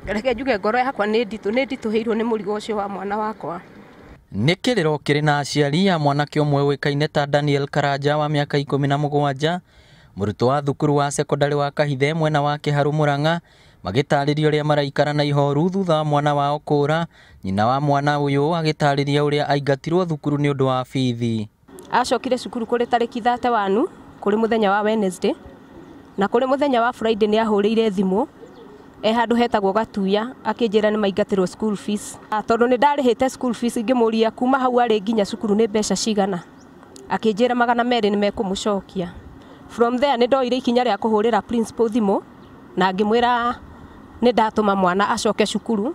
Reke njuge ngoro yakwa nĩ nditũ, nĩ nditũhĩirwo nĩ mũrigo ũcio wa mwana wakwa. Nĩ kĩrĩro kĩrĩ na aciari a mwanake ũmwe ũĩkaine ta Daniel Karanja wa mĩaka 17, mũrutwo wa thukuru wa sekondarĩ wa Kahithe mwena wa Kĩharũ Mũrang'a, magĩtarĩria ũrĩa maraikara na ihoru thutha wa mwana wao kũra. Nyina wa mwana ũyũ agĩtarĩria ũrĩa aingatirwo thukuru nĩ ũndũ wa bithi. Acokire cukuru kũrĩ tarĩki 31 kũrĩ mũthenya wa Wednesday, na kũrĩ mũthenya wa Friday nĩ ahũrĩire thimũ e handũ hetagwo Gatuya akĩnjĩra nĩ maingatĩrwo school fees. Tondũ nĩ ndarĩhĩte school fees ngĩmũria kuma hau arĩ nginya cukuru nĩ mbeca cigana, akĩnjĩra 200 nĩ mekũmũcokia. From there nĩ ndoire ikinya rĩa kũhũrĩra principal thimũ na ngĩmwĩra nĩ ndatũma mwana acoke cukuru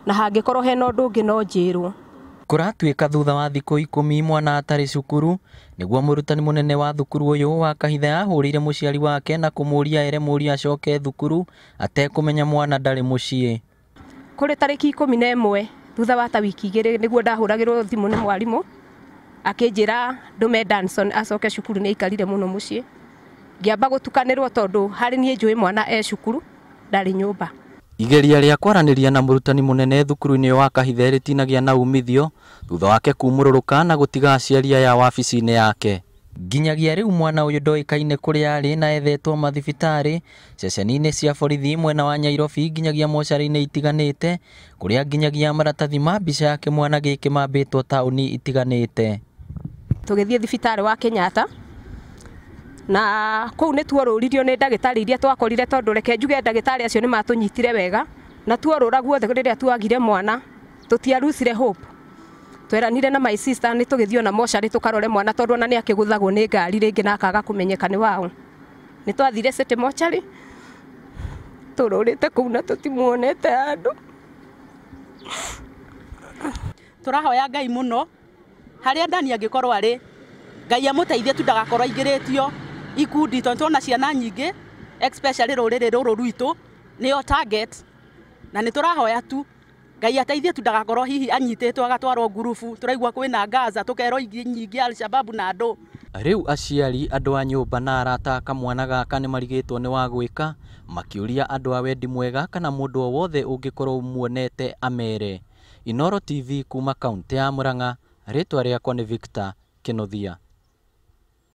na hangĩkorwo hena ũndũ ũngĩ no njĩrwo. Kũratuĩka thutha wa thikũ 10 mwana atarĩ cukuru, nĩguo mũrutani mũnene wa thukuru ũyũ wa Kahithe ahũrĩire mũciari wake na kũmũria ere mũriũ acoke thukuru atekũmenya mwana ndarĩ mũciĩ. Kũrĩ tarĩki 11 thutha wa ta wiki 2 nĩguo ndahũragĩrwo thimũ nĩ mwarimũ akĩnjĩra ndũme Danson acoke cukuru, nĩ aikarire mũno mũciĩ. Ngĩamba gũtukanĩrwo tondũ harĩ niĩ njũĩ mwana e cukuru ndarĩ nyũmba. Igeria rĩa kwaranĩria na mũrutani mũnene thukuru-inĩ wa Kahithe rĩtinagĩa na umithio thutha wake kumũrũrũka na gũtiga aciari aya wabici-inĩ yake. Nginyagia rĩu mwana ũyũ ndoĩkaine kũrĩa arĩ na ethetwo mathibitarĩ, ceceni-inĩ cia borithi mwena wa Nyairobi nginyagia mocarĩ-inĩ itiganĩte, kũrĩa nginyagia maratathi ma mbica yake mwana gĩkĩ mambĩtwo taũni itiganĩte. Tũgĩthiĩ thibitarĩ wa Kenyatta na kũu nĩ tuorũririo nĩ ndagĩtarĩ iria twakorire, tondũ reke njuge ndagĩtarĩ acio nĩ matũnyitire wega na tuorũra guothe rĩrĩa twagire mwana tũtiarucire hope. Tweranire na my sister nĩ tũgĩthiĩ ona mocarĩ tũkarore mwana tondũ ona nĩ akĩgũthagwo nĩ ngari rĩngĩ na akaga kũmenyeka nĩ waũ. Nĩ twathire City mocarĩ tũrũrĩte kũu na tũtimuonete handũ. Tũrahoya Ngai mũno harĩa Dani angĩkorwo arĩ, Ngai amũteithie tu ndagakorwo aingĩrĩtio ikundi, tondũ tuona ciana nyingĩ especially rũrĩrĩ rũrũ rwitũ nĩo target, na nĩ tũrahoya tu Ngai ateithie tu ndagakorwo hihi anyitĩtwo agatwarwo ngurubu. Tũraigua kwĩna Gaza, tũkerwo ingĩ nyingĩ Alshababu na andũ. Rĩu aciari, andũ a nyũmba na arata a kamwana gaka nĩ marigĩtwo nĩ wa gwĩka, makĩũria andũ a wendi mwega kana mũndũ o wothe ũngĩkorwo ũmuonete amere. Inooro TV kuma kaũntĩ ya Murang'a, rĩtwa rĩakwa nĩ Victor Kĩnuthia.